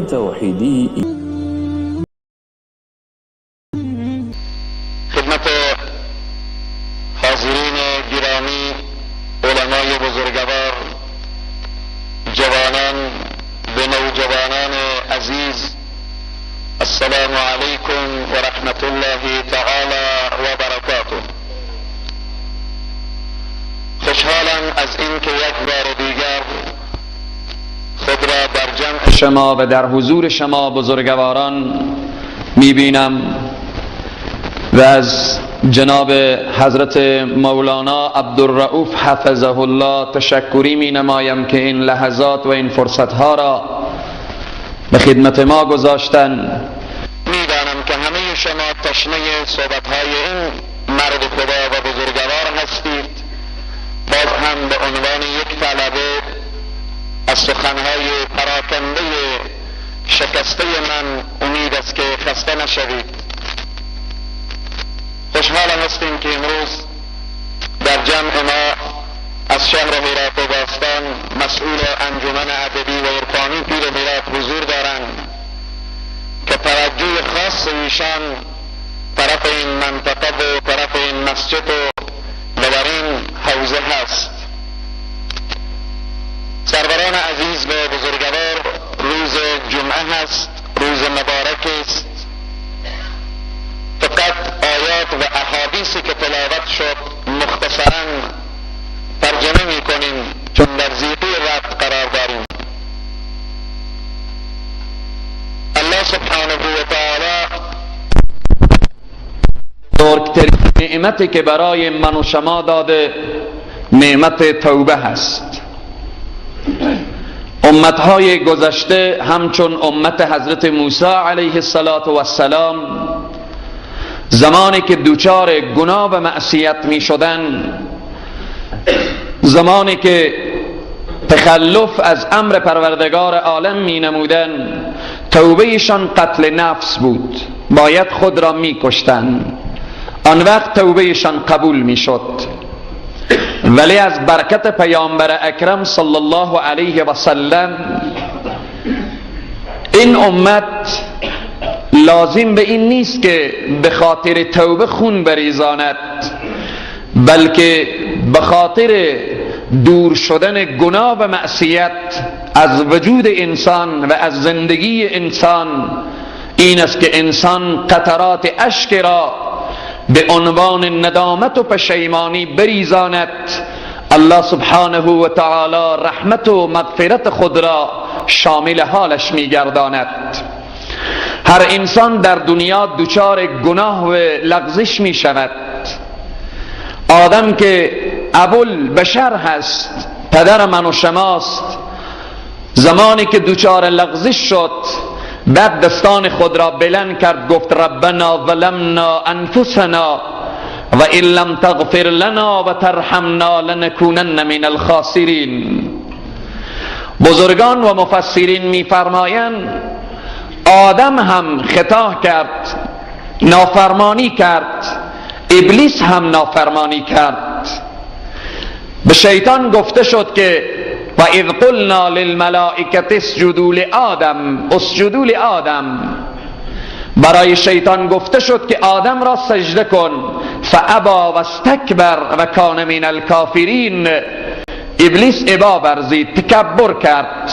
توحیدی خدمت حاضرین گرامی، علمای بزرگوار، جوانان و نوجوانان عزیز، السلام علیکم و رحمت الله تعالی و برکاته. خوشحالم از اینکه یک بار دیگر خود را در جمع شما و در حضور شما بزرگواران میبینم و از جناب حضرت مولانا عبدالرؤوف حفظه الله تشکری می نمایم که این لحظات و این فرصتها را به خدمت ما گذاشتن. میدانم که همه شما تشنه صحبتهای این مرد خدا و بزرگوار هستید. باز هم به عنوان یک طلبه از سخنهای پراکنده شکسته من امید است که خسته نشوید. خوشحالم هستیم که امروز در جمع ما از شهر هرات باستان مسئول انجمن ادبی و عرفانی پیر هرات حضور دارند که توجه خاص ایشان طرف این منطقه و طرف این مسجد و در این حوزه هست. سروران عزیز و بزرگوار، روز جمعه هست، روز مبارک است. فقط آیات و احادیثی که تلاوت شد مختصرا ترجمه می کنیم چون در زیقی وقت قرار داریم. الله سبحانه و تعالی بزرگترین نعمتی که برای من و شما داده نعمت توبه هست. امتهای گذشته همچون امت حضرت موسی علیه السلام زمانی که دوچار گناه و معصیت می شدن، زمانی که تخلف از امر پروردگار عالم می نمودن، توبهشان قتل نفس بود، باید خود را می کشتن. آن وقت توبهشان قبول می شد. ولی از برکت پیامبر اکرم صلی الله علیه و سلم این امت لازم به این نیست که به خاطر توبه خون بریزاند، بلکه به خاطر دور شدن گناه و معصیت از وجود انسان و از زندگی انسان این است که انسان قطرات اشک را به عنوان ندامت و پشیمانی بریزاند. الله سبحانه و تعالی رحمت و مغفرت خود را شامل حالش میگرداند. هر انسان در دنیا دچار گناه و لغزش می شود. آدم که ابوالبشر هست، پدر من و شماست، زمانی که دچار لغزش شد بعد دستان خود را بلند کرد، گفت ربنا ظلمنا انفسنا و ان لم تغفر لنا و ترحمنا لنکونن من الخاسرین. بزرگان و مفسرین میفرمایند آدم هم خطا کرد، نافرمانی کرد، ابلیس هم نافرمانی کرد. به شیطان گفته شد که و اذ قلنا للملائکة اسجدوا لآدم اسجدوا لآدم. برای شیطان گفته شد که آدم را سجده کن، فابا و استکبر و کان من الکافرین. ابلیس ابا ورزید، تکبر کرد،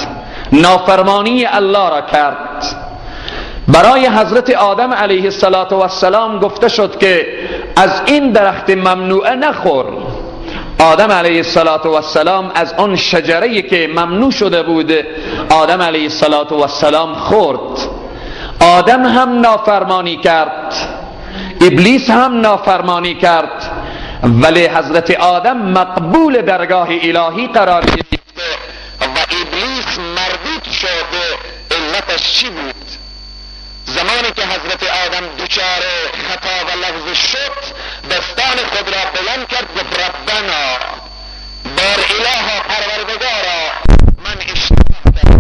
نافرمانی الله را کرد. برای حضرت آدم علیه السلام گفته شد که از این درخت ممنوعه نخور. آدم علیه السلام از آن شجره‌ای که ممنوع شده بود آدم علیه السلام خورد. آدم هم نافرمانی کرد، ابلیس هم نافرمانی کرد، ولی حضرت آدم مقبول درگاه الهی قرار گرفت و ابلیس مردود شد. علتش چی بود؟ زمانی که حضرت آدم دچار خطا و لغزش شد دستان خود را بلند کرد، گفت ربنا، بار الها پروردگارا، من اشتباه کردم،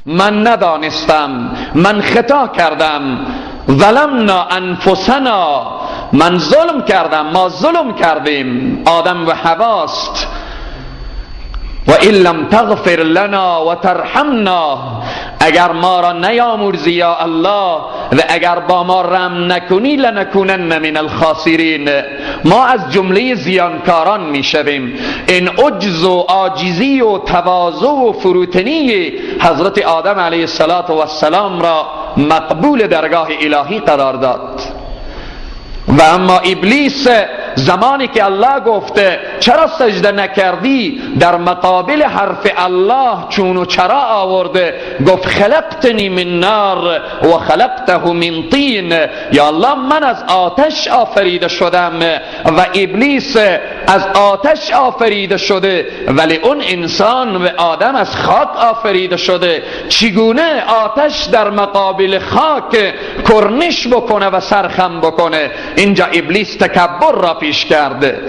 من ندانستم، من خطا کردم، ظلمنا انفسنا، من ظلم کردم، ما ظلم کردیم. آدم و حواست. و ان لم تغفر لنا و ترحمنا، اگر ما را نیامرزی یا الله و اگر با ما رحم نکنی، لنکونن من الخاسرین، ما از جمله زیانکاران میشویم. این عجز و عاجزی و تواضع و فروتنی حضرت آدم علیه السلام را مقبول درگاه الهی قرار داد. و اما ابلیس زمانی که الله گفته چرا سجده نکردی، در مقابل حرف الله چون و چرا آورده، گفت خلقتنی من نار و خلقته من طین، یا الله من از آتش آفریده شدم و ابلیس از آتش آفریده شده، ولی اون انسان و آدم از خاک آفریده شده. چگونه آتش در مقابل خاک کرنش بکنه و سرخم بکنه؟ اینجا ابلیس تکبر را پیش کرده،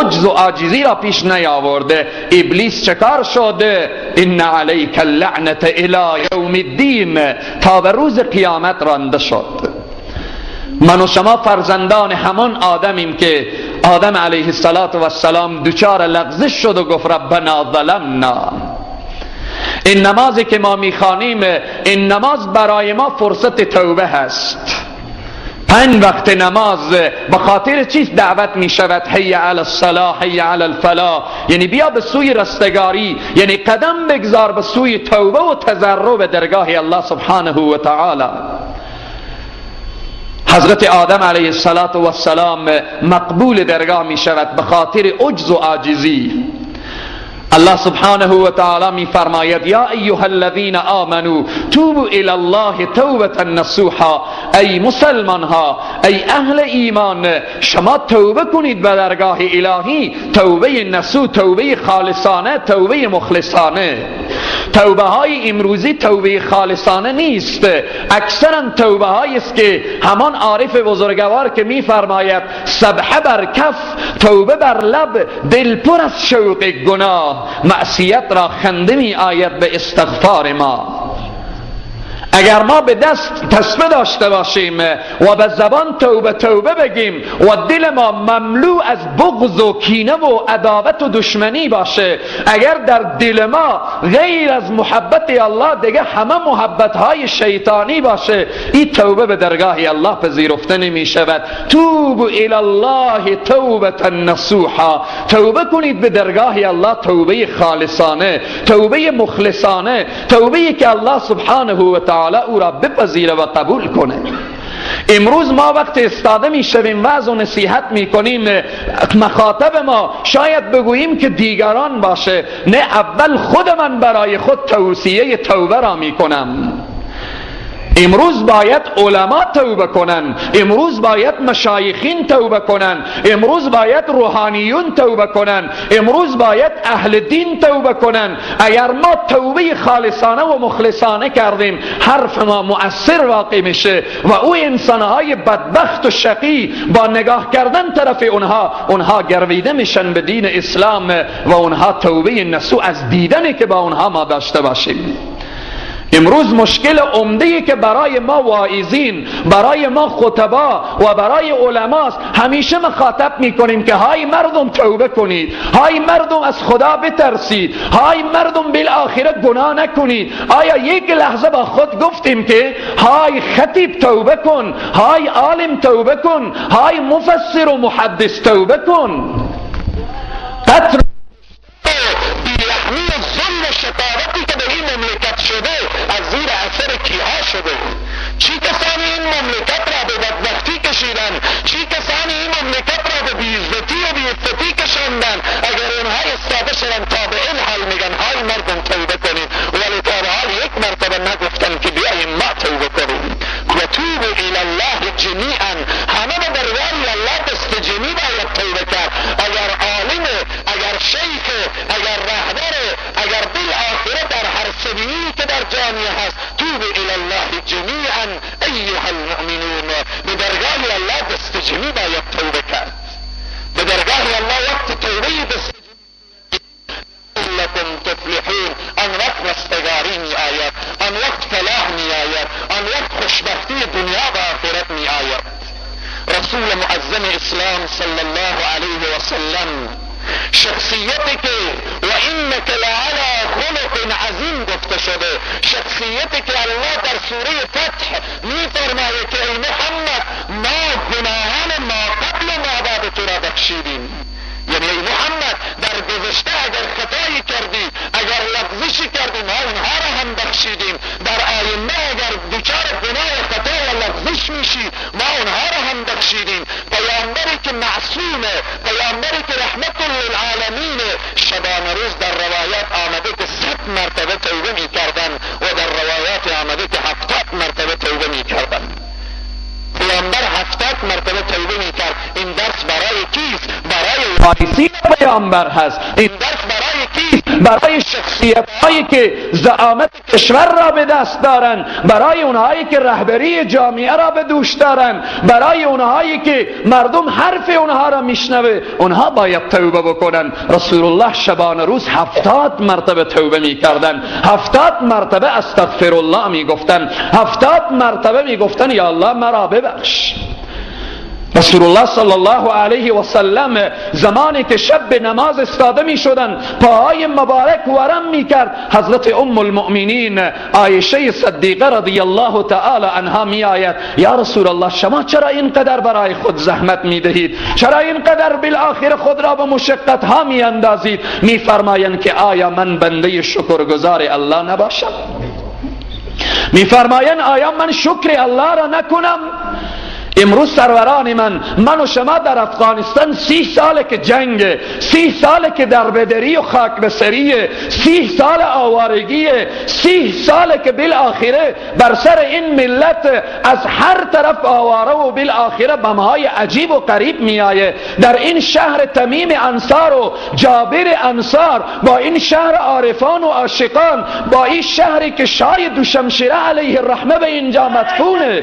عجز و عاجزی را پیش نیاورده. ابلیس چکار شده؟ ان علیک اللعنت الی یوم الدین، تا به روز قیامت رانده شد. من و شما فرزندان همان آدمیم که آدم علیه السلام دچار لغزش شد و گفت ربنا ظلمنا. این نمازی که ما میخوانیم، این نماز برای ما فرصت توبه هست. 5 وقت نماز به خاطر چیز دعوت می شود؟ حی علی الصلاح، حی علی الفلاح، یعنی بیا به سوی رستگاری، یعنی قدم بگذار به سوی توبه و تضرع به درگاه الله سبحانه و تعالی. حضرت آدم علیه السلام مقبول درگاه می شود به خاطر عجز و عاجزی. الله سبحانه و تعالی می فرماید یا ایها الذین آمنوا توبوا الی الله توبة نصوحا، ای مسلمان ها، ای اهل ایمان، شما توبه کنید به درگاه الهی، توبه نصوح، توبه خالصانه، توبه مخلصانه. توبه های امروزی توبه خالصانه نیست، اکثرا توبه هایی است که همان عارف بزرگوار که می فرماید سبحه بر کف توبه بر لب، دل پر از شوق گناه، معصیت را خنده می آید به استغفار ما. اگر ما به دست تسبیح داشته باشیم و به زبان توبه توبه بگیم و دل ما مملو از بغض و کینه و عداوت و دشمنی باشه، اگر در دل ما غیر از محبت الله دیگه همه محبت های شیطانی باشه، این توبه به درگاه الله پذیرفته نمی شود. توبوا الی الله توبة نصوحا، توبه کنید به درگاه الله توبه خالصانه، توبه مخلصانه، توبه که الله سبحانه و تعالی او را بپذیره و قبول کنه. امروز ما وقت استاده میشویم، وعظ و نصیحت میکنیم، مخاطب ما شاید بگوییم که دیگران باشه، نه، اول خود من برای خود توصیه توبه را میکنم. امروز باید علما توبه کنن، امروز باید مشایخین توبه کنن، امروز باید روحانیون توبه کنن، امروز باید اهل دین توبه کنن. اگر ما توبه خالصانه و مخلصانه کردیم، حرف ما مؤثر واقع میشه و او انسانهای بدبخت و شقی با نگاه کردن طرف اونها گرویده میشن به دین اسلام و اونها توبه نصوح از دیدنی که با اونها ما داشته باشیم. امروز مشکل عمده‌ای که برای ما واعظین، برای ما خطبا و برای علماست، همیشه مخاطب میکنیم که های مردم توبه کنید، های مردم از خدا بترسید، های مردم بالآخره گناه نکنید. آیا یک لحظه با خود گفتیم که های خطیب توبه کن، های عالم توبه کن، های مفسر و محدث توبه کن؟ قتل، بی‌رحمی و ظلم و شقاوتی که به این مملکت شده از زیر اثر کیها شده؟ چی کسانی این مملکت را به بدبختی کشیدن؟ چی کسانی این مملکت را به بی‌عزتی و بی‌عفتی کشاندن؟ اگر اونها استاده شدن تا به این حال میگن های مردم توبه کنید، ولی تا به حال یک مرتبه نگفتن که بیاییم ما توبه کنیم. و توبوا الی الله جمیعا، همه به درگاه الله دست جمعی باید توبه کرد. اگر عالم، اگر شیخ، اگر رهبر، اگر بالآخره در هر سبیلی که در جامعه هست، توبوا الی الله جمیعا ایها المؤمنون، به درگاه الله دست جمعی باید توبه کرد. به درگاه الله وقت توبه دست لکم تفلحون، آن وقت رستگاری می آید، آن وقت فلاح می آید، آن وقت خوشبختی دنیا و آخرت می آید. رسول معظم اسلام صلی الله علیه و سلم شخصیتی که و انک لعلی خلق عظیم گفته شده، شخصیتی که الله در سوره فتح میفرماید که ای محمد ما گناهان ما قبل و ما بعد تو را بخشیدیم. یعنی ای محمد در گذشته اگر خطایی کردی، اگر لغزشی کردی، ما اونها را هم بخشیدیم. در آینده اگر دچار گناه و خطا و لغزش میشی، ما اونها را هم بخشیدیم. پیامبری که معصومه، پیامبری که رحمت للعالمین، شبانه روز در روایات آمده که 100 مرتبه توبه میکردن و در روایات آمده که 70 مرتبه توبه میکردن. پیامبر 70 مرتبه توبه میکرد. این درس برای کیست؟ برای وارثین پیامبر هست. این درس برای کیست؟ برای شخصیت هایی که زعامت کشور را به دست دارن، برای اونهایی که رهبری جامعه را به دوش دارن، برای اونهایی که مردم حرف اونها را میشنوه، اونها باید توبه بکنن. رسول الله شبانه روز 70 مرتبه توبه میکردن، 70 مرتبه استغفر الله میگفتن، 70 مرتبه میگفتن یا الله مرا ببخش. رسول الله صلی الله علیه و سلم زمانی که شب به نماز استاده می شدن، پاهای مبارک ورم می کرد. حضرت ام المؤمنین عایشه صدیقه رضی الله تعالی عنها می آید، یا رسول الله شما چرا اینقدر برای خود زحمت می دهید؟ چرا اینقدر بالآخر خود را به مشقت ها می اندازید؟ می فرمایند که آیا من بنده شکرگزار الله نباشم؟ می فرمایند آیا من شکر الله را نکنم؟ امروز سروران من و شما در افغانستان 30 ساله که جنگ، 30 ساله که دربدری و خاک بسریه، 30 سال آوارگیه، 30 ساله که بالآخره بر سر این ملت از هر طرف آواره و بالآخره بمهای عجیب و غریب میایه. در این شهر تمیم انصار و جابر انصار، با این شهر عارفان و عاشقان، با این شهری که شای دوشمشیره علیه الرحمه به اینجا مدفونه،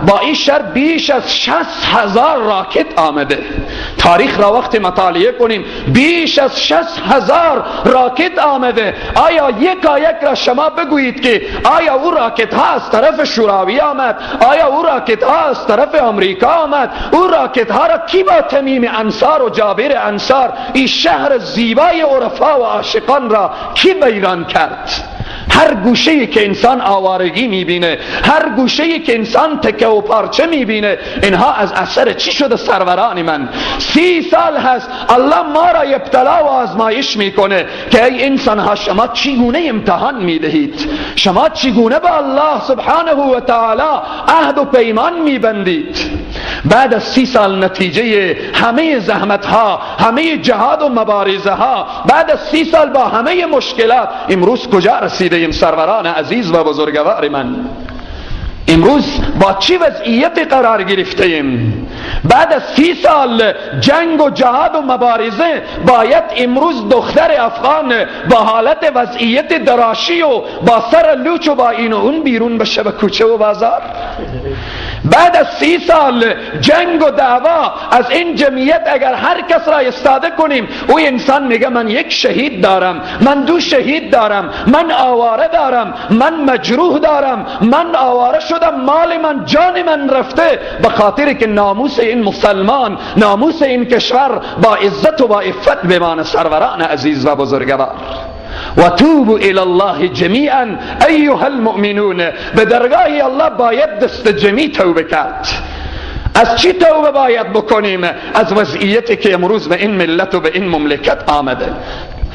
با این شهر بیش از 60,000 راکت آمده. تاریخ را وقت مطالعه کنیم، بیش از 60,000 راکت آمده. آیا یکایک را شما بگویید که آیا او راکت ها از طرف شوروی آمد؟ آیا او راکت ها از طرف آمریکا آمد؟ او راکت ها را کی با تمیم انصار و جابر انصار، این شهر زیبای عرفا و عاشقان را کی ویران کرد؟ هر گوشه‌ای که انسان آوارگی میبینه، هر گوشه‌ای که انسان تکه و پارچه میبینه، اینها از اثر چی شده سروران من؟ 30 سال هست الله ما را ابتلا و آزمایش میکنه که ای انسان ها شما چگونه امتحان میدهید، شما چگونه با الله سبحانه و تعالی عهد و پیمان میبندید. بعد از 30 سال نتیجه همه زحمت ها، همه جهاد و مبارزه ها، بعد از 30 سال با همه مشکلات، امروز کجا رسیده ایم سروران عزیز و بزرگوار من؟ امروز با چی وضعیت قرار گرفته ایم؟ بعد از 30 سال جنگ و جهاد و مبارزه باید امروز دختر افغان با حالت وضعیت دراشی و با سر لوچ و با این و اون بیرون بشه به کوچه و بازار. بعد از 30 سال جنگ و دعوا از این جمعیت اگر هر کس را استاده کنیم، او انسان میگه من یک شهید دارم، من 2 شهید دارم، من آواره دارم، من مجروح دارم، من آواره شدم، مال من، جان من رفته، به خاطر که ناموس این مسلمان، ناموس این کشور با عزت و با عفت بمانه. سروران عزیز و بزرگوار، و توبوا الی الله جمیعا ایها المؤمنون، به درگاه الله باید دست جمعی توبه کرد. از چی توبه باید بکنیم؟ از وضعیتی که امروز به این ملت و به این مملکت آمده.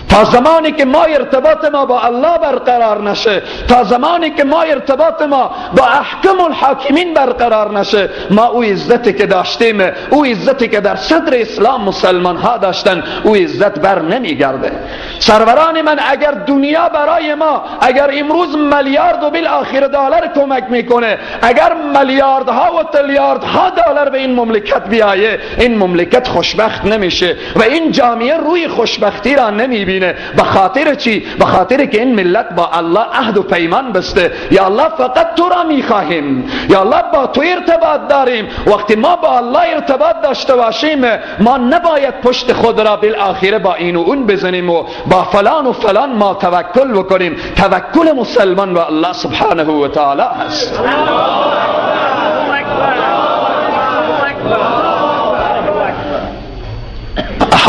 تا زمانی که ما ارتباط ما با الله برقرار نشه، تا زمانی که ما ارتباط ما با احکم الحاکمین برقرار نشه، ما او عزتی که داشتیم، او عزتی که در صدر اسلام مسلمان ها داشتن، او عزت بر نمیگرده. سروران من، اگر دنیا برای ما، اگر امروز میلیارد و بالآخر دلار کمک میکنه، اگر میلیاردها و تریلیاردها دلار به این مملکت بیایه، این مملکت خوشبخت نمیشه و این جامعه روی خوشبختی را نمیبینه. به خاطر چی؟ به خاطر که این ملت با الله عهد و پیمان بسته. یا الله فقط تو را میخواهیم، یا الله با تو ارتباط داریم. وقتی ما با الله ارتباط داشته باشیم، ما نباید پشت خود را بالآخره با این و اون بزنیم و با فلان و فلان ما توکل بکنیم. توکل مسلمان با الله سبحانه و تعالی هست.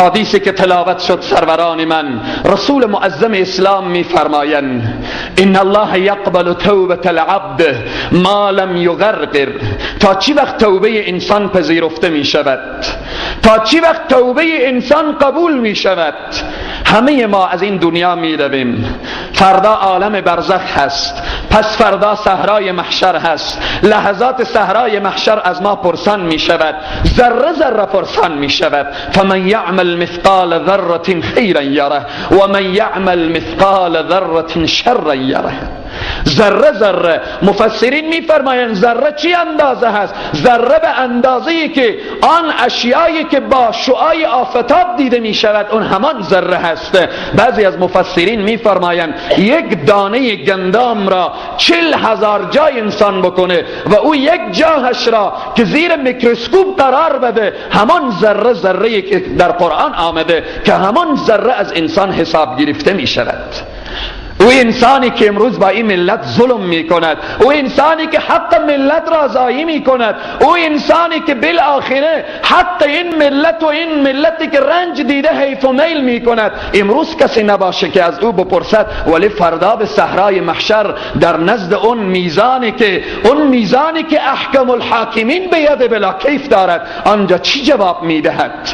حدیثی که تلاوت شد سروران من، رسول معظم اسلام میفرمایند ان الله یقبل توبة العبد ما لم یغرغر. تا چی وقت توبه انسان پذیرفته می شود؟ تا چی وقت توبه انسان قبول می شود؟ همه ما از این دنیا می رویم، فردا عالم برزخ هست، پس فردا صحرای محشر هست. لحظات صحرای محشر از ما پرسان می شود، ذره ذره پرسان می شود. فمن یعمل مثقال ذره خیرا یره و من یعمل مثقال ذره شرا یره. ذره ذره، مفسرین میفرمایند ذره چی اندازه هست؟ ذره به اندازه‌ای که آن اشیایی که با شعاع آفتاب دیده می شود اون همان ذره هست. بعضی از مفسرین میفرمایند یک دانه گندم را 40,000 جای انسان بکنه و او یک جاهش را که زیر میکروسکوپ قرار بده، همان ذره، ذره که در قرآن آمده که همان ذره از انسان حساب گرفته می شود. او انسانی که امروز با این ملت ظلم می کند، او انسانی که حق ملت را ضایع می کند، او انسانی که بالآخره حق این ملت و این ملتی که رنج دیده حیف و میل می کند، امروز کسی نباشه که از او بپرسد، ولی فردا به صحرای محشر در نزد اون میزانی که احکم الحاکمین به ید بلا کیف دارد، آنجا چی جواب می دهد؟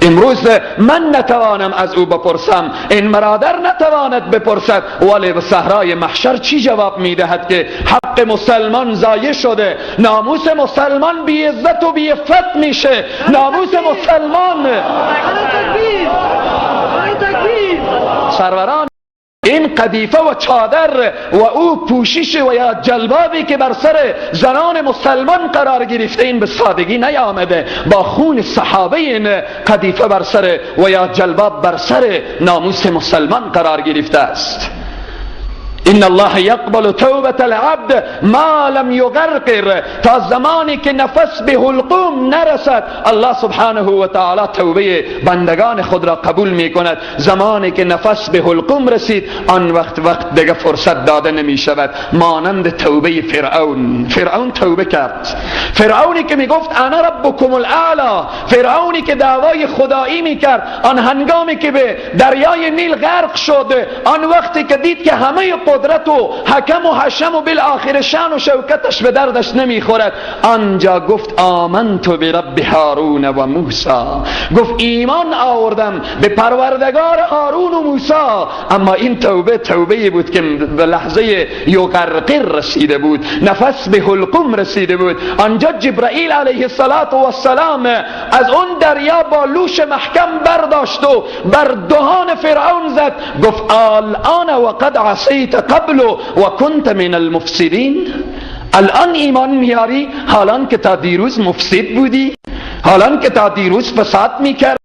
امروز من نتوانم از او بپرسم، این برادر نتواند بپرسد، ولی به صحرای محشر چی جواب میدهد که حق مسلمان ضایع شده، ناموس مسلمان بی عزت و بی عفت میشه، ناموس مسلمان. سروران، این قدیفه و چادر و او پوشش و یا جلبابی که بر سر زنان مسلمان قرار گرفته، این به سادگی نیامده، با خون صحابه این قدیفه بر سر و یا جلباب بر سر ناموس مسلمان قرار گرفته است. ان الله یقبل توبة العبد ما لم یغرقر. تا زمانی که نفس به حلقوم نرسد الله سبحانه و تعالی توبه بندگان خود را قبول می کند. زمانی که نفس به حلقوم رسید آن وقت دیگه فرصت داده نمی شود. مانند توبه فرعون. فرعون توبه کرد، فرعونی که می گفت انا ربکم الاعلی، فرعونی که دعوای خدایی می کرد، آن هنگامی که به دریای نیل غرق شد، آن وقتی که دید که همه قدرت و حکم و حشم و بالآخر شان و شوکتش به دردش نمیخورد، آنجا گفت آمنت برب هارون و موسی، گفت ایمان آوردم به پروردگار هارون و موسی. اما این توبه توبه بود که به لحظه یغرقر رسیده بود، نفس به حلقوم رسیده بود. آنجا جبرائیل علیه السلام از اون دریا با لوش محکم برداشت و بر دهان فرعون زد، گفت الان وقد عصیت قبل و کنت من المفسدین. الان ایمان میاری، حالان که تا دیروز مفسد بودی، حالان که تا دیروز فساد میکردی،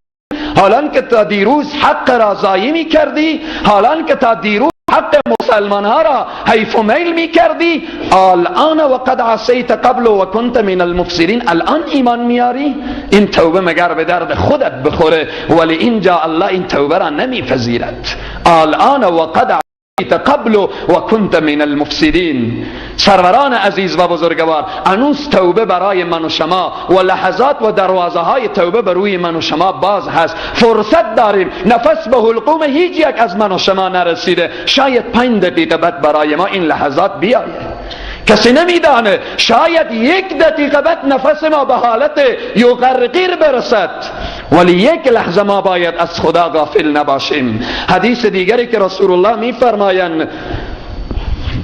حالان که تا دیروز حق را ضایع میکردی، حالان که تا دیروز حق مسلمان ها را حیف و میل میکردی، الان وقد عصیت قبل و کنت من المفسدین، الان ایمان میاری؟ این توبه مگر به درد خودت بخوره، ولی اینجا الله این توبه را نمیپذیرد. الان وقد قبل و کنت من المفسدین. سروران عزیز و بزرگوار، هنوز توبه برای من و شما و لحظات و دروازه های توبه بر روی من و شما باز هست. فرصت داریم، نفس به حلقوم هیچ یک از من و شما نرسیده. شاید 5 دقیقه بعد برای ما این لحظات بیاید، کسی نمیدانه، شاید 1 دقیقه بعد نفس ما به حالت یغرقیر برسد، ولی یک لحظه ما باید از خدا غافل نباشیم. حدیث دیگری که رسول الله میفرمایند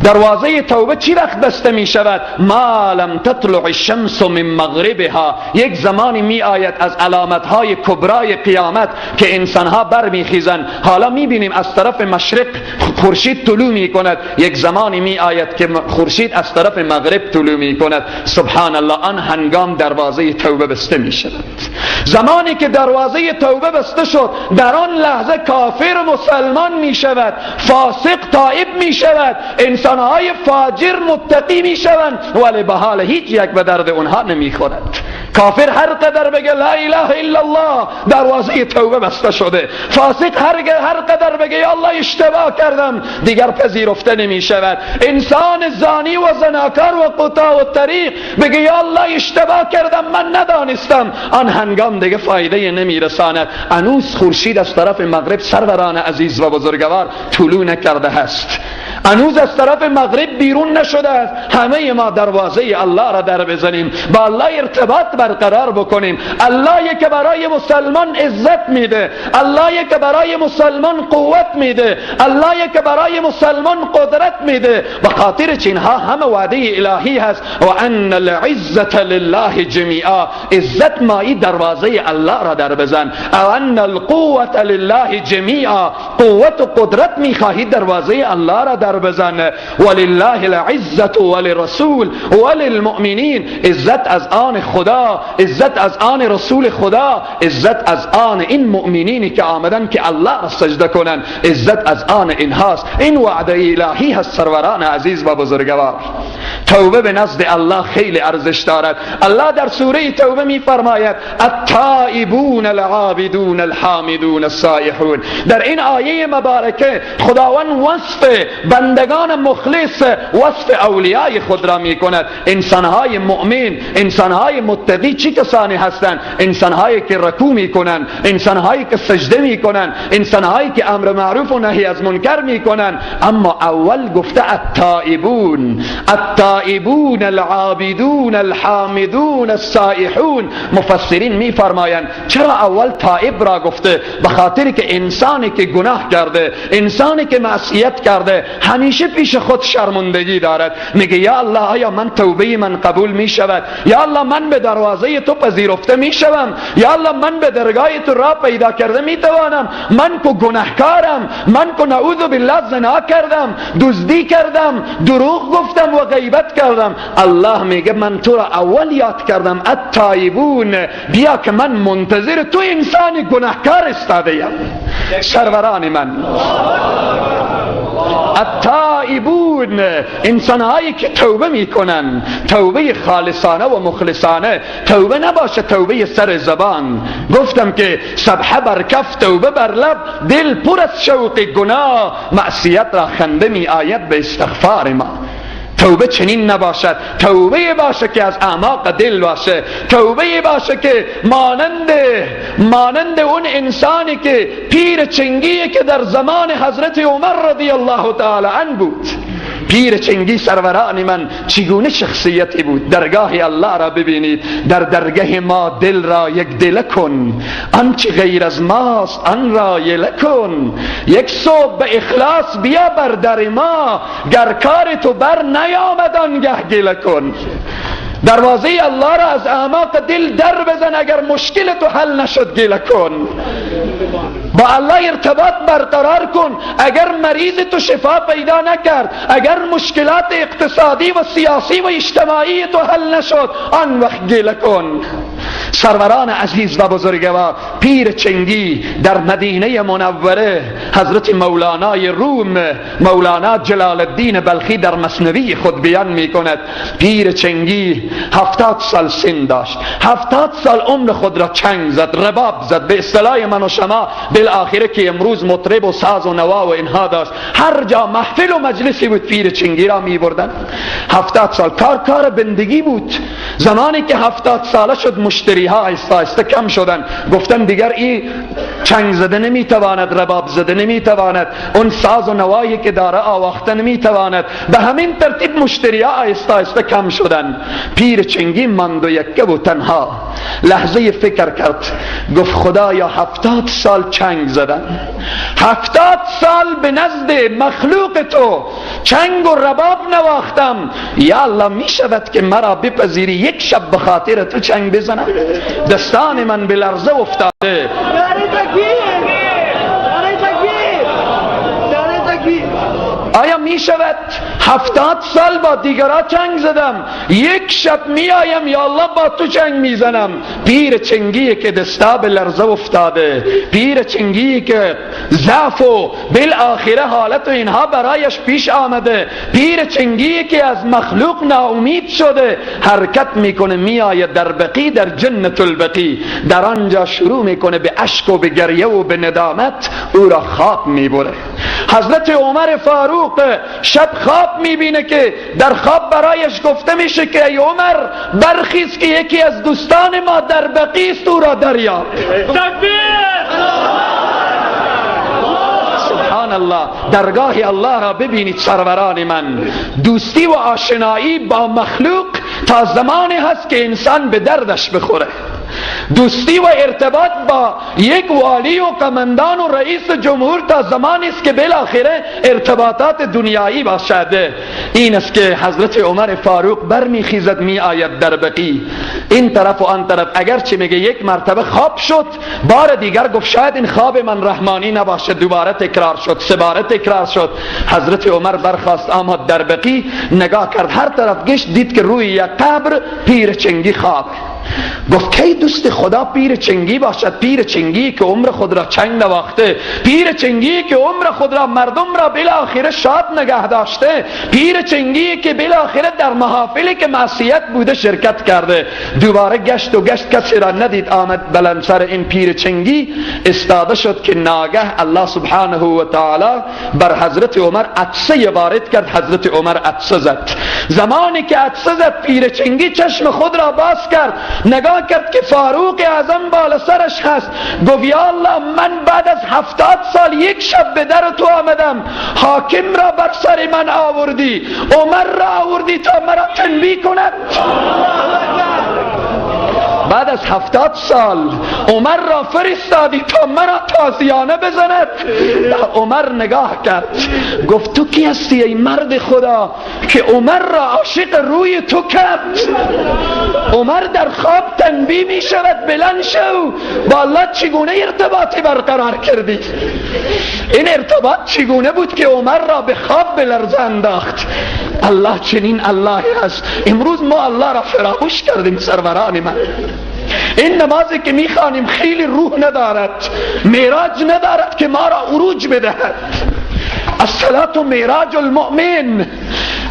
دروازه توبه چی وقت بسته می شود؟ ما لم تطلع الشمس من مغربها. یک زمانی می آید از علامتهای کبرای قیامت که انسانها بر می خیزند. حالا می بینیم از طرف مشرق خورشید طلوع می کند، یک زمانی می آید که خورشید از طرف مغرب طلوع می کند. سبحان الله، آن هنگام دروازه توبه بسته می شود. زمانی که دروازه توبه بسته شد، در آن لحظه کافر مسلمان می شود، فاسق تائب می شود، انسان های فاجر متقی می شوند، ولی به حال هیچ یک به درد اونها نمی خورد. کافر هر قدر بگه لا اله الا الله، دروازه توبه بسته شده. فاسق هر قدر بگه یا الله اشتباه کردم، دیگر پذیرفته نمی شود. انسان زانی و زناکار و قطاع و طریق بگه یا الله اشتباه کردم، من ندانستم، آن هنگام دیگه فایده نمی رساند. هنوز خورشید از طرف مغرب سروران عزیز و بزرگوار طلوع نکرده است، هنوز از طرف مغرب بیرون نشده است. همه ما دروازه الله را در بزنیم، با الله ارتباط برقرار بکنیم. الله که برای مسلمان عزت میده، الله که برای مسلمان قوت میده، الله که برای مسلمان قدرت میده. به خاطر چینها همه وعده الهی هست. و ان العزة لله جمیعا، عزت مایی دروازه الله را در بزن. و ان القوة لله جمیعا، قوت و قدرت میخواهی دروازه الله را در بزن. ولله العزة وللرسول وللمؤمنین، عزت از آن خدا، عزت از آن رسول خدا، عزت از آن این مؤمنینی که آمدن که الله را سجده کنن، عزت از آن اینهاست. این وعده الهی هست سروران عزیز و بزرگوار. توبه به نزد الله خیلی ارزش دارد. الله در سوره توبه میفرماید التائبون العابدون الحامدون السائحون. در این آیه مبارکه خداوند وصف بندگان مخلص، وصف اولیای خود را میکند. انسانهای مؤمن، انسانهای متقی چه کسانی هستند؟ انسانهایی که رکوع میکنند، انسانهایی که سجده میکنند، انسانهایی که امر معروف و نهی از منکر میکنند. اما اول گفته التائبون، التائبون العابدون الحامدون السائحون. مفسرین میفرمایند چرا اول تائب را گفته؟ به خاطر که انسانی که گناه کرده، انسانی که معصیت کرده، همیشه پیش خود شرمندگی دارد. میگه یا الله آیا من توبه من قبول میشود؟ یا الله من به دروازه تو پذیرفته میشوم؟ یا الله من به درگاه تو راه پیدا کرده میتوانم؟ من کو گناهکارم، من کو نعوذ بالله زنا کردم، دزدی کردم، دروغ گفتم و غیبت کردم. الله میگه من تو را اول یاد کردم، التائبون، بیا که من منتظر تو انسان گناهکار استاده ام. سروران من، التائبون، انسانهایی که توبه میکنن، توبه خالصانه و مخلصانه. توبه نباشه توبه سر زبان. گفتم که سبحه بر کف توبه بر لب، دل پر از شوق گناه، معصیت را خنده می آید به استغفار ما. توبه چنین نباشد، توبه باشه که از اعماق دل باشه، توبه باشه که مانند اون انسانی که پیر چنگیه که در زمان حضرت عمر رضی الله تعالی عنه بود. پیر چنگی سروران من چگونه شخصیتی بود. درگاه الله را ببینید، در درگه ما دل را یک دله کن، آنچه غیر از ماست آن را یله کن. یک صبح به اخلاص بیا بر در ما، گر کار تو بر نیامد آنگه گله کن. دروازه الله را از اعماق دل در بزن، اگر مشکل تو حل نشد گله کن. با الله ارتباط برقرار کن، اگر مریض تو شفا پیدا نکرد، اگر مشکلات اقتصادی و سیاسی و اجتماعی تو حل نشد، آن وقت گله کن. سروران عزیز و بزرگوار، پیر چنگی در مدینه منوره، حضرت مولانای روم، مولانا جلال الدین بلخی در مثنوی خود بیان می کند پیر چنگی 70 سال سن داشت، 70 سال عمر خود را چنگ زد، رباب زد، به اصطلاح من و شما بالآخره که امروز مطرب و ساز و نوا و اینها داشت. هر جا محفل و مجلسی بود پیر چنگی را می بردن. 70 سال کار بندگی بود. زمانی که 70 ساله شد مشتری ها آهسته آهسته کم شدن، گفتن دیگر این چنگ زده نمیتواند، رباب زده نمیتواند، اون ساز و نوایی که داره آواخته نمیتواند. به همین ترتیب مشتری ها آهسته آهسته کم شدن. پیر چنگی ماند و یکه و تنها. لحظه فکر کرد، گفت خدایا 70 سال چنگ زدن، 70 سال به نزد مخلوق تو چنگ و رباب نواختم، یا الله میشود که مرا بپذیری یک شب به خاطر تو چنگ بزنم؟ دستان من به لرزه افتاده. آیا می شود 70 سال با دیگرها چنگ زدم، یک شب می آیم یا الله با تو چنگ میزنم. پیر چنگی که دستا به لرزه افتاده، پیر چنگی که ضعف و بالآخره حالت و اینها برایش پیش آمده، پیر چنگی که از مخلوق ناامید شده، حرکت میکنه میآید در بقی، در جنت البقی، در آنجا شروع میکنه به اشک و به گریه و به ندامت، او را خواب میبره. حضرت عمر فاروق شب خواب میبینه که در خواب برایش گفته میشه که ای عمر برخیز که یکی از دوستان ما در بقی است، او را دریاب. سبحان الله، درگاه الله را ببینید سروران من. دوستی و آشنایی با مخلوق تا زمانی هست که انسان به دردش بخوره. دوستی و ارتباط با یک والی و قمندان و رئیس جمهور تا زمانی است که بالاخره ارتباطات دنیایی باشد. این است که حضرت عمر فاروق برمیخیزد می آید در بقی، این طرف و آن طرف. اگرچه میگه یک مرتبه خواب شد، بار دیگر گفت شاید این خواب من رحمانی نباشد، دوباره تکرار شد، سه باره تکرار شد. حضرت عمر برخاست آمد در بقی، نگاه کرد هر طرف گشت، دید که روی یک قبر پیر چنگی خواب. گفت کی دوست خدا پیر چنگی باشد؟ پیر چنگی که عمر خود را چنگ نواخته، پیر چنگی که عمر خود را مردم را بالاخره شاد نگه داشته، پیر چنگی که بالاخره در محافلی که معصیت بوده شرکت کرده. دوباره گشت و گشت کسی را ندید، آمد بلند سر این پیر چنگی استاده شد که ناگه الله سبحانه و تعالی بر حضرت عمر عطسه وارد کرد. حضرت عمر عطسه زد. زمانی که عطسه زد پیر چنگی چشم خود را باز کرد، نگاه کرد که فاروق اعظم بالا سرش هست. گفت یا الله من بعد از 70 سال یک شب به در تو آمدم، حاکم را بر سر من آوردی، عمر را آوردی تا مرا تنبیه کند. بعد از 70 سال عمر را فرستادی تا مرا تازیانه بزند. عمر نگاه کرد، گفت تو کی هستی ای مرد خدا که عمر را عاشق روی تو کرد؟ عمر در خواب تنبیه می شود، بلند شو، با الله چگونه ارتباطی برقرار کردی؟ این ارتباط چگونه بود که عمر را به خواب به لرزه انداخت؟ الله چنین الله هست. امروز ما الله را فراموش کردیم سروران من. این نمازی که میخوانیم خیلی روح ندارد، معراج ندارد که ما را عروج بدهد. الصلاة معراج المؤمن.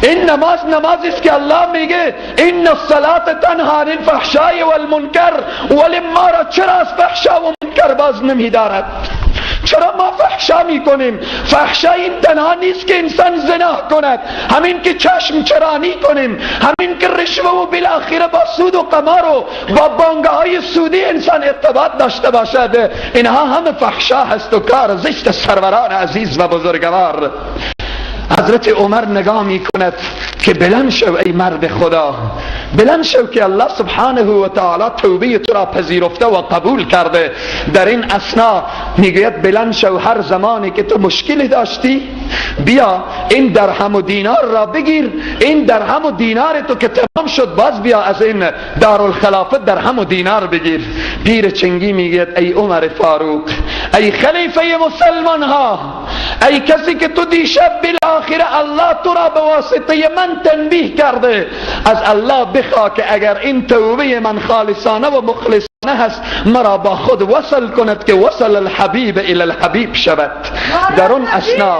این نماز نمازی است که الله میگه ان الصلاة تنها عن الفحشاء والمنکر، ولی ما را چرا از فحشا و منکر باز نمیدارد؟ چرا ما فحشا میکنیم؟ فحشا این تنها نیست که انسان زنا کند، همین که چشم چرانی کنیم، همین که رشوه و بالاخره با سود و قمار و با بانگه های سودی انسان ارتباط داشته باشد، اینها همه فحشا هست و کار زشت سروران عزیز و بزرگوار. حضرت عمر نگاه میکند که بلند شو ای مرد خدا، بلند شو که الله سبحانه و تعالی توبه تو را پذیرفته و قبول کرده. در این اثنا میگوید بلند شو، هر زمانی که تو مشکلی داشتی بیا این درهم و دینار را بگیر، این درهم و دینار تو که تمام شد باز بیا از این دارالخلافه درهم و دینار بگیر. پیر چنگی میگوید ای عمر فاروق، ای خلیفه مسلمان ها، ای کسی که تو دیشب بالآخره الله تو را به واسطه من تنبیه کرده، از الله بخوا که اگر این توبه من خالصانه و مخلصانه هست مرا با خود وصل کند که وصل الحبیب الی الحبیب شود. در اون اثنا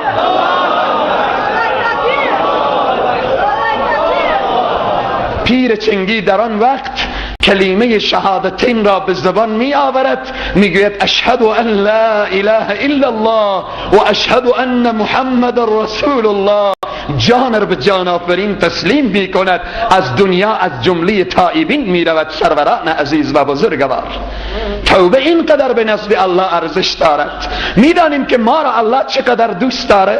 پیر چنگی در آن وقت کلمه شهادتین را به زبان می آورد، میگوید اشهد ان لا اله الا الله و اشهد ان محمد رسول الله. جان را به جان آفرین تسلیم می کند، از دنیا از جمله تائبین می رود. سروران عزیز و بزرگوار، توبه اینقدر به نزد الله ارزش دارد. میدانیم که ما را الله چقدر دوست داره.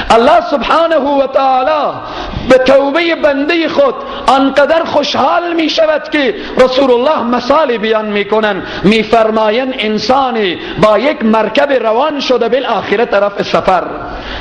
الله سبحانه و تعالی به توبه بنده خود آنقدر خوشحال می شود که رسول الله مثال بیان می کنند، می فرمایند انسانی با یک مرکب روان شده بالآخره طرف سفر،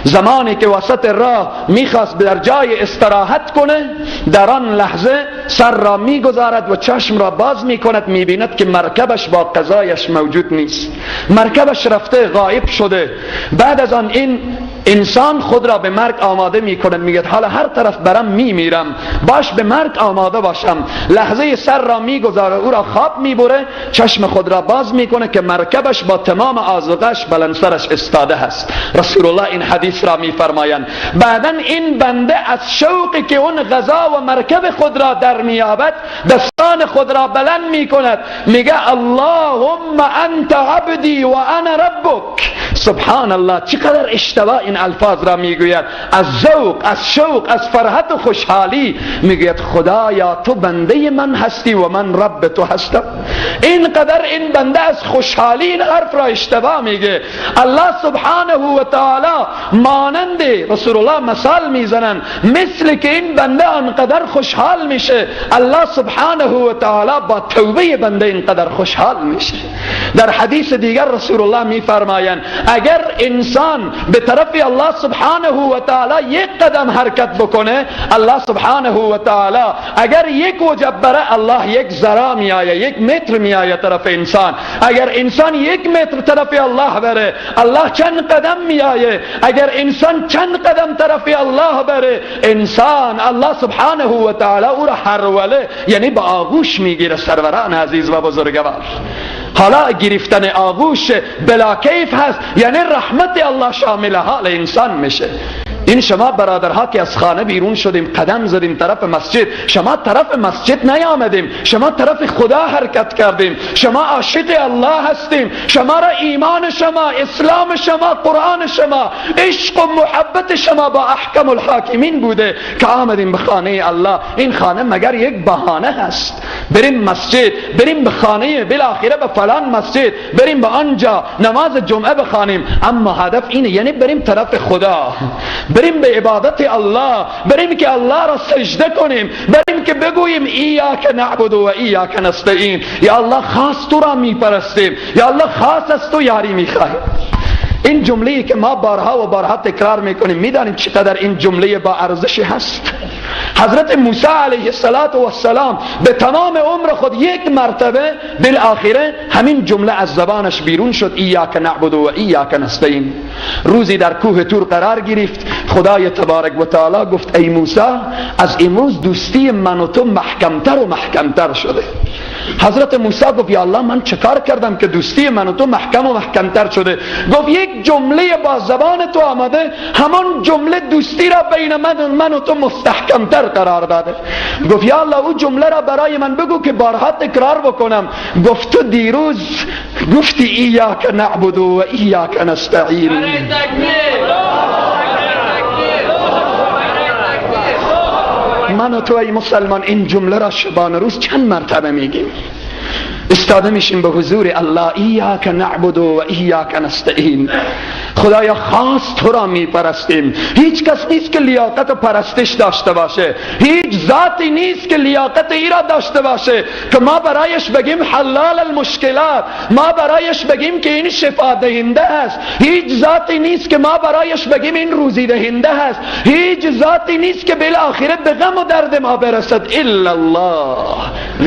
زمانی که وسط راه میخواست در جای استراحت کنه، در آن لحظه سر را میگذارد و چشم را باز میکند، میبیند که مرکبش با قضایش موجود نیست، مرکبش رفته غایب شده. بعد از آن این انسان خود را به مرگ آماده میکنه، میگه حالا هر طرف برم میمیرم، باش به مرگ آماده باشم. لحظه سر را میگذاره، او را خواب میبره، چشم خود را باز میکنه که مرکبش با تمام آذوقش بلند سرش استاده هست. رسول الله این حدیث را میفرمایند. بعدا این بنده از شوقی که اون غذا و مرکب خود را در میابد، دستان خود را بلند میکند، میگه اللهم انت عبدی و انا ربک. سبحان الله، چقدر اشتباه این الفاظ را میگوید. از ذوق، از شوق، از فرحت و خوشحالی میگوید خدایا تو بنده من هستی و من رب تو هستم. اینقدر این بنده از خوشحالی این حرف را اشتباه میگه. الله سبحانه و تعالی مانند رسول الله مثال میزنن، مثل که این بنده انقدر خوشحال میشه، الله سبحانه و تعالی با توبه بنده اینقدر خوشحال میشه. در حدیث دیگر رسول الله میفرمایند اگر انسان به طرف الله سبحانه و تعالی یک قدم حرکت بکنه، الله سبحانه و تعالی اگر یک وجب بره، الله یک ذره میآید، یک متر میآید طرف انسان. اگر انسان یک متر طرف الله بره، الله چند قدم میآید. اگر انسان چند قدم طرف الله بره، انسان الله سبحانه و تعالی او را هروله، یعنی با آغوش میگیره. سروران عزیز و بزرگوار، حالا گرفتن آغوش بلا کیف هست، یعنی رحمت الله شامل حال انسان میشه. این شما برادرها که از خانه بیرون شدیم، قدم زدیم طرف مسجد، شما طرف مسجد نیامدیم، شما طرف خدا حرکت کردیم، شما عاشق الله هستیم، شما را ایمان شما، اسلام شما، قرآن شما، عشق و محبت شما با احکم الحاکمین بوده که آمدیم به خانه الله. این خانه مگر یک بهانه هست؟ بریم مسجد، بریم به خانه، بالاخره به فلان مسجد، بریم به آنجا نماز جمعه بخوانیم، اما هدف اینه، یعنی بریم طرف خدا، بریم به عبادت الله، بریم که الله را سجده کنیم، بریم که بگوییم ایاک نعبد و ایاک نستعین. یا الله خاص تو را میپرستیم، یا الله خاص از تو یاری میخواهیم. این جمله‌ای که ما بارها و بارها تکرار میکنیم، میدانیم چقدر این جمله با ارزش هست. حضرت موسی علیه السلام به تمام عمر خود یک مرتبه بالاخره همین جمله از زبانش بیرون شد، ایاک نعبد و ایاک نستعین. روزی در کوه طور قرار گرفت، خدای تبارک و تعالی گفت ای موسی، از امروز دوستی من و تو محکمتر و محکمتر شده. حضرت موسی گفت یا الله من چکار کردم که دوستی من و تو محکم و محکمتر شده؟ گفت یک جمله با زبان تو آمده، همان جمله دوستی را بین من و تو مستحکمتر قرار داده. گفت یا الله او جمله را برای من بگو که بارها تکرار بکنم. گفت تو دیروز گفتی ایاک نعبد و ایاک نستعین. من و تو ای مسلمان این جمله را شبانه روز چند مرتبه میگیم؟ استاده میشیم به حضور الله، ایاک نعبد و ایاک نستعین. خدایا خاص تو را میپرستیم، هیچ کس نیست که لیاقت و پرستش داشته باشه، هیچ ذاتی نیست که لیاقت ای را داشته باشه که ما برایش بگیم حلال المشکلات، ما برایش بگیم که این شفا دهنده است. هیچ ذاتی نیست که ما برایش بگیم این روزی دهنده است. هیچ ذاتی نیست که بالاخره به غم و درد ما برسد الا الله،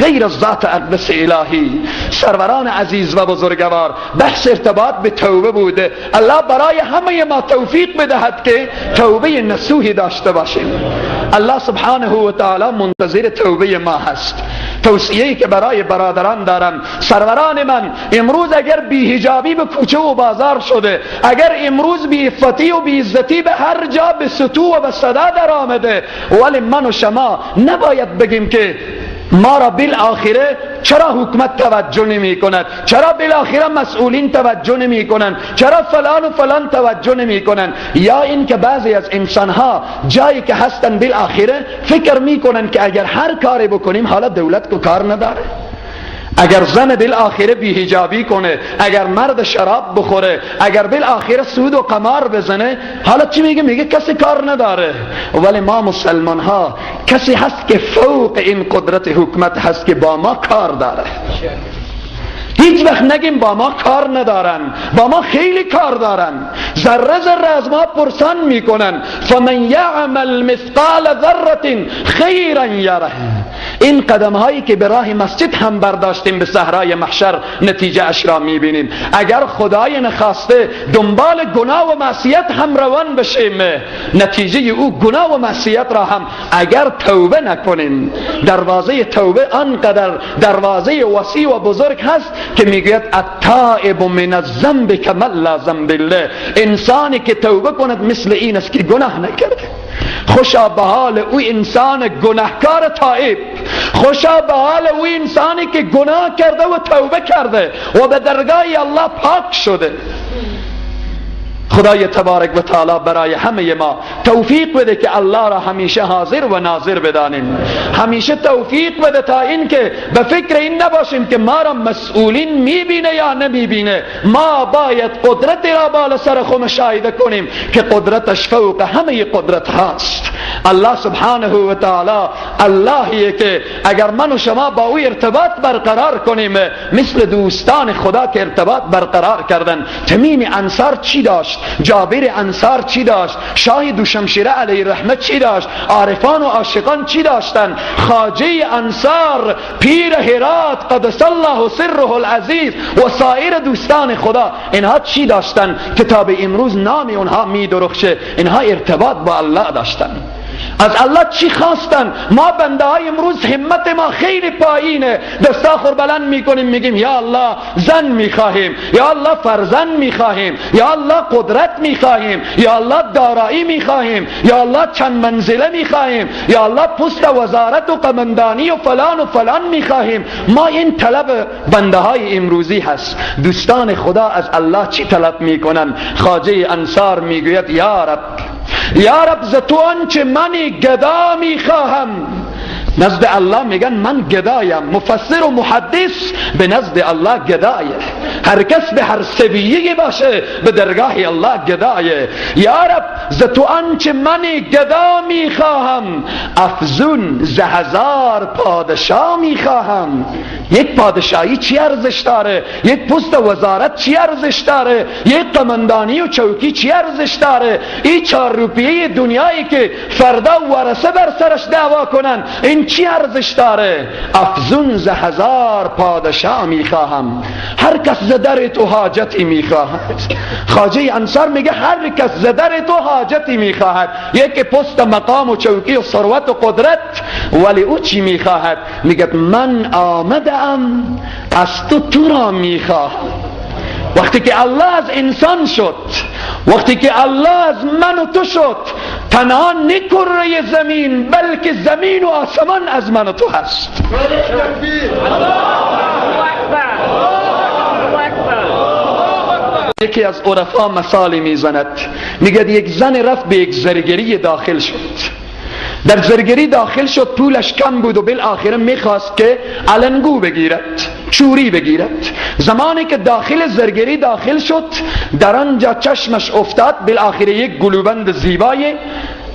غیر از ذات اقدس الهی. سروران عزیز و بزرگوار، بحث ارتباط به توبه بوده. الله برای همه ما توفیق بدهد که توبه نصوحی داشته باشیم. الله سبحانه و تعالی منتظر توبه ما هست. توصیه‌ای که برای برادران دارم، سروران من، امروز اگر بی‌حجابی به کوچه و بازار شده، اگر امروز بی‌عفتی و بی‌عزتی به هر جا به سطوح و به صدا در آمده، ولی من و شما نباید بگیم که ما را بالآخره چرا حکومت توجه نمی کند، چرا بالاخره مسئولین توجه نمی کنند، چرا فلان و فلان توجه نمی کنند. یا این که بعضی از انسانها جایی که هستن بالاخره فکر می کنند که اگر هر کاری بکنیم حالا دولت کو کار نداره. اگر زن بالاخره بی‌حجابی کنه، اگر مرد شراب بخوره، اگر بالاخره سود و قمار بزنه، حالا چی میگه؟ میگه کسی کار نداره. ولی ما مسلمان ها کسی هست که فوق این قدرت حکومت هست که با ما کار داره. هیچ وقت نگیم با ما کار ندارن، با ما خیلی کار دارن، ذره ذره از ما پرسان میکنن. فمن یعمل مثقال ذره خیرا یره. این قدم هایی که به راه مسجد هم برداشتیم به صحرای محشر نتیجه اش را میبینیم. اگر خدای نخواسته دنبال گناه و معصیت هم روان بشیم، نتیجه او گناه و معصیت را هم اگر توبه نکنیم، دروازه توبه آنقدر دروازه وسیع و بزرگ هست که میگوید التائب من الذنب کمن لا ذنب له، انسانی که توبه کند مثل این است که گناه نکرده. خوشا به حال او انسان گناهکار تائب، خوشا به حال او انسانی که گناه کرده و توبه کرده و به درگاه الله پاک شده. خدای تبارک و تعالی برای همه ما توفیق بده که الله را همیشه حاضر و ناظر بدانیم، همیشه توفیق بده تا اینکه به فکر این نباشیم که ما را مسئولین میبینه یا نمیبینه. ما باید قدرت را بالا سر خود مشاهده کنیم که قدرتش فوق همه قدرت هاست. الله سبحانه و تعالی اللهیه که اگر من و شما با او ارتباط برقرار کنیم، مثل دوستان خدا که ارتباط برقرار کردن. تمیم انصار چی داشت؟ جابر انصار چی داشت؟ شاه دوشمشیره علیه رحمت چی داشت؟ عارفان و عاشقان چی داشتن؟ خواجه انصار، پیر هرات قدس الله سره العزیز و سایر دوستان خدا، اینها چی داشتن که تا به امروز نام اونها می درخشه؟ اینها ارتباط با الله داشتن. از الله چی خواستن؟ ما بنده های امروز همت ما خیلی پایینه، دستا خور بلند میکنیم میگیم یا الله زن میخواهیم، یا الله فرزند میخواهیم، یا الله قدرت میخواهیم، یا الله دارایی میخواهیم، یا الله چند منزله میخواهیم، یا الله پست وزارت و قمندانی و فلان و فلان میخواهیم. ما این طلب بنده های امروزی هست. دوستان خدا از الله چی طلب میکنن؟ خواجه انصار میگوید یا رب، یا رب ز تو آنچه منی گدا میخواهم. نزد الله میگن من گدایم. مفسر و محدث به نزد الله گدایه، هر کس به هر سویه باشه به درگاه الله گدایه. یا رب ز تو آنچه منی گدا میخواهم، افزون ز هزار پادشاه میخواهم. یک پادشاهی چی ارزش داره؟ یک پست وزارت چی ارزش داره؟ یک قمندانی و چوکی چی ارزش داره؟ این 4 روپیه دنیایی که فردا ورثه بر سرش دعوا کنن، این چی ارزش داره؟ افزون ز هزار پادشاه میخواهم، هر کس ز در تو حاجتی میخواهد. خواجه انصار میگه هر کس ز در تو حاجتی میخواهد، یک پست مقام و چوکی و ثروت و قدرت، ولی او چی میخواهد؟ میگه من آمدم از تو تو را میخواهم. وقتی که الله از انسان شد، وقتی که الله از من و تو شد، تنها نه کره زمین بلکه زمین و آسمان از من و تو هست. یکی از عرفا مثالی میزند، میگه یک زن رفت به یک زرگری داخل شد. در زرگری داخل شد، پولش کم بود و بالاخره میخواست که علنگو بگیرد، چوری بگیرد. زمانی که داخل زرگری داخل شد، در آنجا چشمش افتاد بالاخره یک گلوبند زیبایی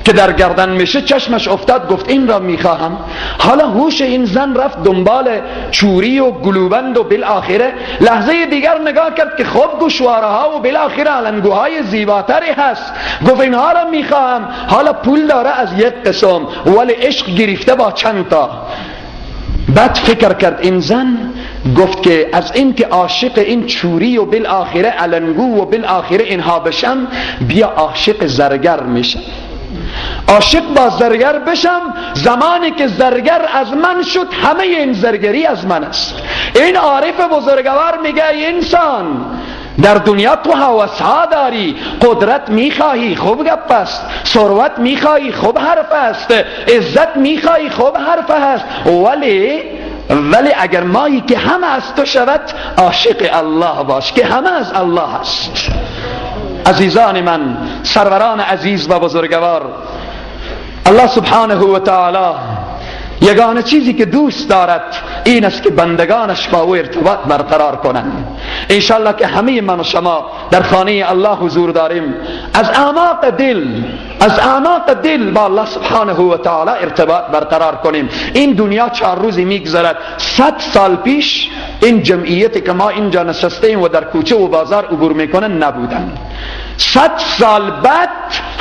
که در گردن میشه، چشمش افتاد، گفت این را میخواهم. حالا هوش این زن رفت دنبال چوری و گلوبند و بالاخره لحظه دیگر نگاه کرد که خب گوشواره ها و بالاخره علنگوهای زیباتری هست، گفت اینها را میخواهم. حالا پول داره از یک قسم، ولی عشق گرفته با چند تا. بعد فکر کرد این زن، گفت که از این که عاشق این چوری و بالاخره علنگو و بالاخره اینها بشم، بیا عاشق زرگر میشم، عاشق با زرگر بشم. زمانی که زرگر از من شد، همه این زرگری از من است. این عارف بزرگوار میگه انسان در دنیا تو هوس‌ها داری، قدرت میخواهی، خوب گپ است، ثروت میخواهی، خوب حرف است، عزت میخواهی، خوب حرف است، ولی اگر مایی که همه از تو شود، عاشق الله باش که همه از الله است. عزیزان من، سروران عزیز و بزرگوار، الله سبحانه و تعالی یگانه چیزی که دوست دارد این است که بندگانش با او ارتباط برقرار کنند. انشالله که همه من و شما در خانه الله حضور داریم، از اعماق دل، از اعماق دل با الله سبحانه و تعالی ارتباط برقرار کنیم. این دنیا 4 روزی میگذرد. 100 سال پیش این جمعیتی که ما اینجا نشستیم و در کوچه و بازار عبور میکنن نبودن. 100 سال بعد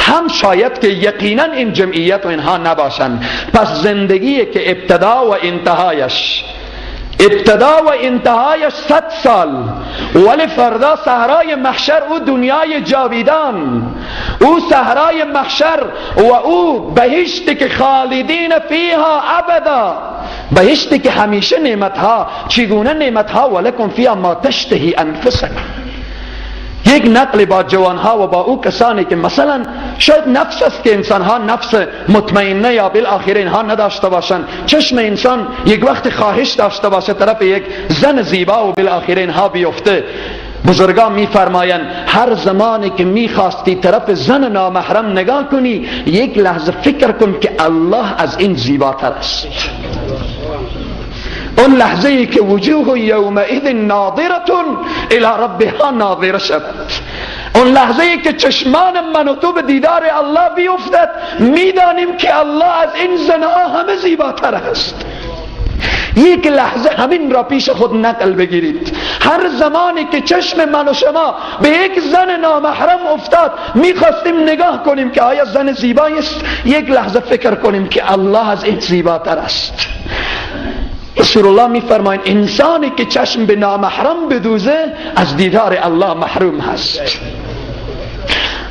هم شاید که یقینا این جمعیت و اینها نباشند. پس زندگی که ابتدا و انتهایش، ابتدا و انتهایش 100 سال، ولی فردا صحرای محشر، او دنیای جاویدان، او صحرای محشر و او بهشتی که خالدین فیها ابدا، بهشتی که همیشه نعمتها، چگونه نعمتها، ولکم فیها ما تشتهی انفسکم. یک نقل با جوانها و با او کسانی که مثلا شاید نفس است که انسانها نفس مطمئنه یا بالاخره اینها نداشته باشند، چشم انسان یک وقت خواهش داشته باشه طرف یک زن زیبا و بالاخره اینها بیفته. بزرگان میفرمایند هر زمانی که میخواستی طرف زن نامحرم نگاه کنی، یک لحظه فکر کن که الله از این زیباتر است. اون لحظه ای که وجوه یومئذ ناظرة الی ربها ناظره شود، اون لحظه ای که چشمان من و تو به دیدار الله بیفتد، میدانیم که الله از این زنها همه زیباتر است. یک لحظه همین را پیش خود نقل بگیرید. هر زمانی که چشم من و شما به یک زن نامحرم افتاد، میخواستیم نگاه کنیم که آیا زن زیبایی است، یک لحظه فکر کنیم که الله از این زیباتر است. رسول الله میفرمایند انسانی که چشم به نامحرم بدوزه از دیدار الله محروم هست.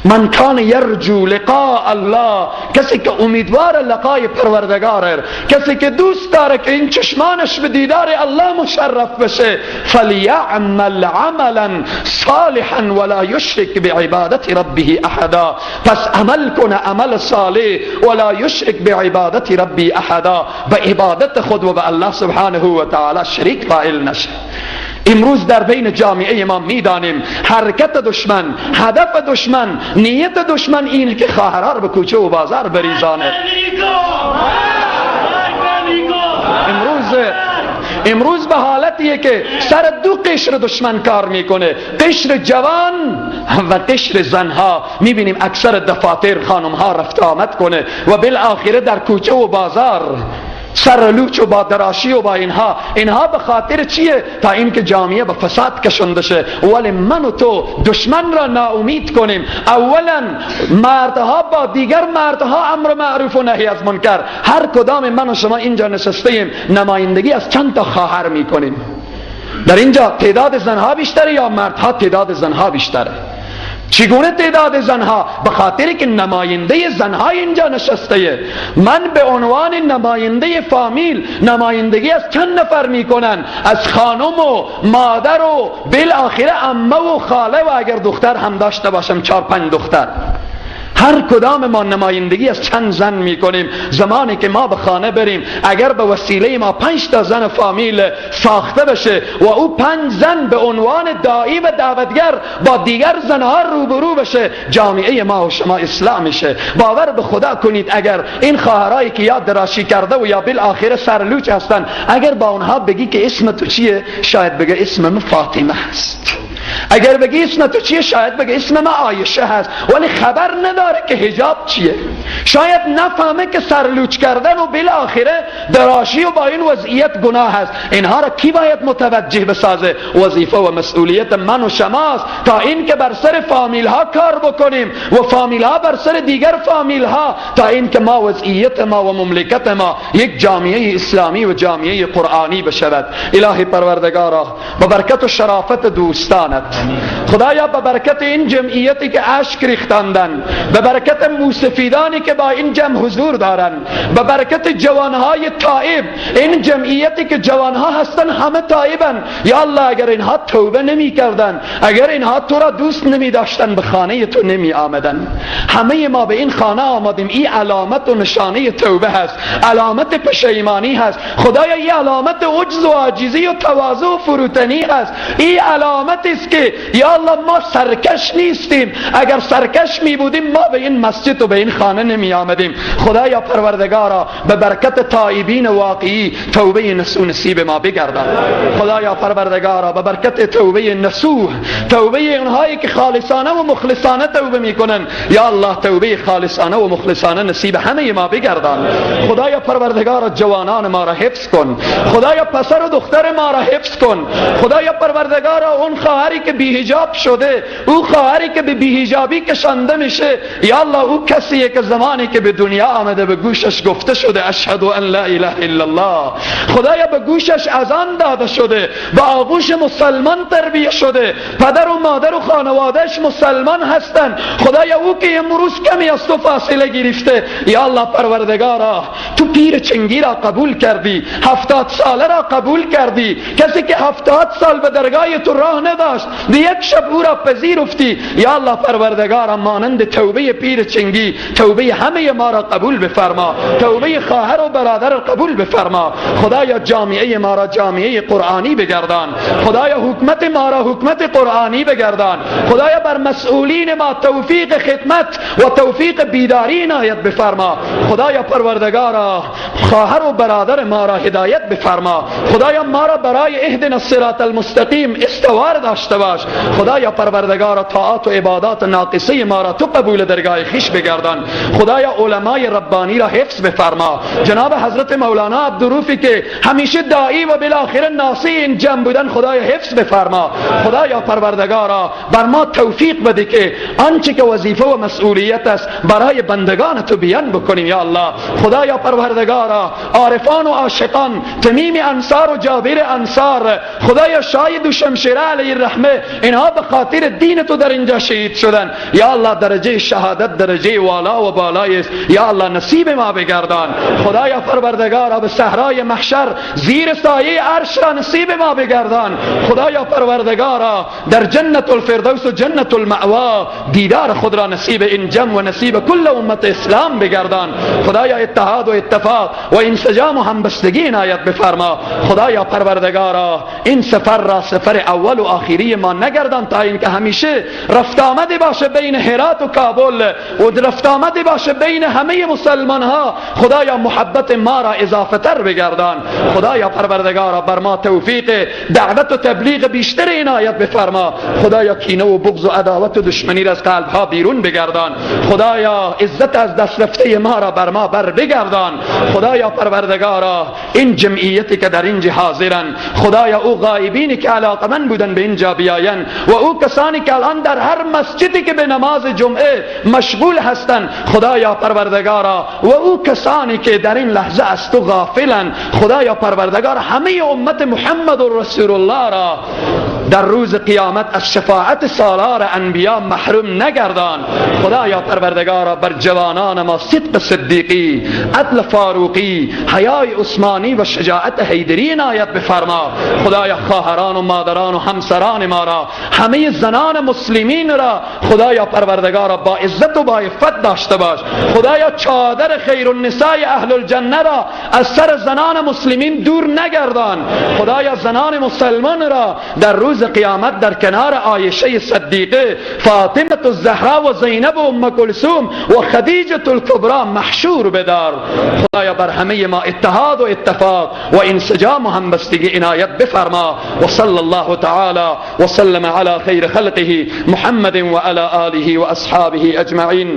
من کان یرجو لقاء الله، کسی که امیدوار لقای پروردگاره، کسی که دوست داره که این چشمانش به دیدار الله مشرف بشه، فلیعمل عملا صالحا ولا یشرک بعبادت ربه احدا. پس عمل کنه عمل صالح، ولا یشرک بعبادت ربه احدا، به عبادت خود و به الله سبحانه و تعالی شریک قائل نشه. امروز در بین جامعه ما میدانیم حرکت دشمن، هدف دشمن، نیت دشمن اینه که خواهرها رو به کوچه و بازار بریزانه. امروز به حالتیه که سر دو قشر دشمن کار میکنه، قشر جوان و قشر زنها. میبینیم اکثر دفاتر خانمها رفت آمد کنه و بالاخره در کوچه و بازار سر لوچ و با دراشی و با اینها. اینها به خاطر چیه؟ تا اینکه جامعه به فساد کشنده شه. ولی من و تو دشمن را ناامید کنیم. اولا مردها با دیگر مردها امر معروف و نهی از منکر. هر کدام من و شما اینجا نشسته ایم نمایندگی از چند تا خواهر میکنیم. در اینجا تعداد زنها بیشتره یا مردها تعداد زنها بیشتره؟ چگونه تعداد زنها؟ به خاطر که نماینده زنها اینجا نشسته. من به عنوان نماینده فامیل نمایندگی از چند نفر میکنن؟ از خانم و مادر و بالاخره عمه و خاله و اگر دختر هم داشته باشم 4-5 دختر. هر کدام ما نمایندگی از چند زن میکنیم. زمانی که ما به خانه بریم، اگر به وسیله ما 5 تا زن فامیل ساخته بشه و او 5 زن به عنوان داعی و دعوتگر با دیگر زنها روبرو بشه، جامعه ما و شما اصلاح میشه. باور به خدا کنید اگر این خواهرایی که یا دراشی کرده و یا بالاخره سرلوچ هستن، اگر با اونها بگی که اسم تو چیه، شاید بگه اسم من فاطمه هست. اگر بگی اسم تو چیه، شاید بگه اسم من عایشه هست، ولی خبر نداره که حجاب چیه. شاید نفهمه که سرلوچ کردن و بالاخره دراشی و با این وضعیت گناه هست. اینها را کی باید متوجه بسازه؟ وظیفه و مسئولیت من و شماست تا اینکه بر سر فامیل ها کار بکنیم و فامیل ها بر سر دیگر فامیل ها، تا اینکه ما وضعیت ما و مملکت ما یک جامعه اسلامی و جامعه قرآنی بشود. الهی پروردگارا، به برکت و شرافت دوستانت، خدایا به برکت این جمعیتی که اشک ریختاندن، به برکت موسفیدانی که با این جمع حضور دارن، به برکت جوانهای تائب، این جمعیتی که جوانها هستن همه تائبن. یا الله اگر اینها توبه نمی کردن، اگر اینها تو را دوست نمی داشتن، به خانه تو نمی آمدن. همه ما به این خانه آمدیم. این علامت و نشانه توبه هست، علامت پشیمانی هست. خدایا این علامت عجز و عاجزی و تواضع و فروتنی هست. این علامت است که یا الله ما سرکش نیستیم. اگر سرکش می بودیم ما به این مسجد و به این خانه نمی آمدیم. خدایا پروردگارا به برکت تائبین واقعی توبه نصوح نصیب ما بگردان. خدایا پروردگارا به برکت توبه نصوح، توبه اونهایی که خالصانه و مخلصانه توبه میکنن، یا الله توبه خالصانه و مخلصانه نصیب همه ما بگردان. خدایا پروردگارا جوانان ما را حفظ کن. خدایا پسر و دختر ما را حفظ کن. خدایا پروردگارا اون خواهری خواهری که بی‌حجاب شده، او خواهری که به بی‌حجابی کشانده میشه، یا الله او کسیه که زمانی که به دنیا آمده به گوشش گفته شده اشهد ان لا اله الا الله، خدایا به گوشش اذان داده شده، به آغوش مسلمان تربیه شده، پدر و مادر و خانوادهش مسلمان هستن، خدایا او که امروز کمی از تو فاصله گرفته، یا الله پروردگارا تو پیر چنگی را قبول کردی، 70 ساله را قبول کردی، کسی که 70 سال به درگاه تو راه نداشت یک شب او را پذیرفتی، یا الله پروردگارا مانند توبه پیر چنگی توبه همه ما را قبول بفرما، توبه خواهر و برادر را قبول بفرما. خدایا جامعه ما را جامعه قرآنی بگردان، خدایا حکومت ما را حکومت قرآنی بگردان، خدایا بر مسئولین ما توفیق خدمت و توفیق بیداری عنایت بفرما. خدایا پروردگارا خواهر و برادر ما را هدایت بفرما، خدایا ما را برای اهدنا الصراط المستقیم استوار داشته باش. خدایا پروردگارا طاعات و عبادات ناقصه ما را تو قبول درگاه خویش بگردان. خدایا علمای ربانی را حفظ بفرما، جناب حضرت مولانا عبدالروفی که همیشه داعی و بالاخره ناصح این جمع بودن خدایا حفظ بفرما. خدایا پروردگارا بر ما توفیق بده که آنچه که وظیفه و مسئولیت است برای بندگان تو بیان بکنیم یا الله. خدایا پروردگارا عارفان و عاشقان، تمیم انصار و جابر انصار، خدایا شاید و شمشیره علیه الرحمه، اینها به خاطر دین تو در اینجا شهید شدن، یا الله درجه شهادت درجه والا و بالای است، یا الله نصیب ما بگردان. خدایا پروردگارا به صحرای محشر زیر سایه عرش را نصیب ما بگردان. خدایا پروردگارا در جنت الفردوس و جنت المأوا دیدار خود را نصیب این جمع و نصیب کل امت اسلام بگردان. خدایا اتحاد و اتفاق و انسجام و همبستگی عنایت بفرما. خدایا پروردگارا این سفر را سفر اول و آخری ما نگردان تا اینکه همیشه رفت آمد باشه بین هرات و کابل و رفت آمد باشه بین همه مسلمان ها. خدایا محبت ما را اضافه تر بگردان. خدایا پروردگارا بر ما توفیق دعوت و تبلیغ بیشتر عنایت بفرما. خدایا کینه و بغض و عداوت و دشمنی را از قلب ها بیرون بگردان. خدایا عزت از دست رفته ما را بر ما بر بگردان. خدایا پروردگارا این جمعیتی که در اینجا حاضرن، خدایا او غایبینی که علاقمند بودن به اینجا بیاین و او کسانی که الان در هر مسجدی که به نماز جمعه مشغول هستند، خدایا پروردگارا و او کسانی که در این لحظه از تو غافلن، خدایا پروردگار همه امت محمد رسول الله را در روز قیامت از شفاعت سالار انبیا محروم نگردان. خدایا پروردگارا بر جوانان ما صدق صدیقی، عدل فاروقی، حیای عثمانی و شجاعت حیدری عنایت بفرما. خدایا خواهران و مادران و همسران ما را، همه زنان مسلمین را خدایا پروردگارا با عزت و با عفت داشته باش. خدایا چادر خیر النساء اهل الجنه را از سر زنان مسلمین دور نگردان. خدایا زنان مسلمان را در روز قیامت در کنار عایشه صدیقه، فاطمه الزهرا و زینب و ام کلثوم و خدیجه الکبرى محشور بدار. خدایا بر همه ما اتحاد و اتفاق و انسجام و همبستگی عنایت بفرما. و صلی الله تعالی و سلم علی خیر خلقه محمد و علی آله و اصحابه اجمعین.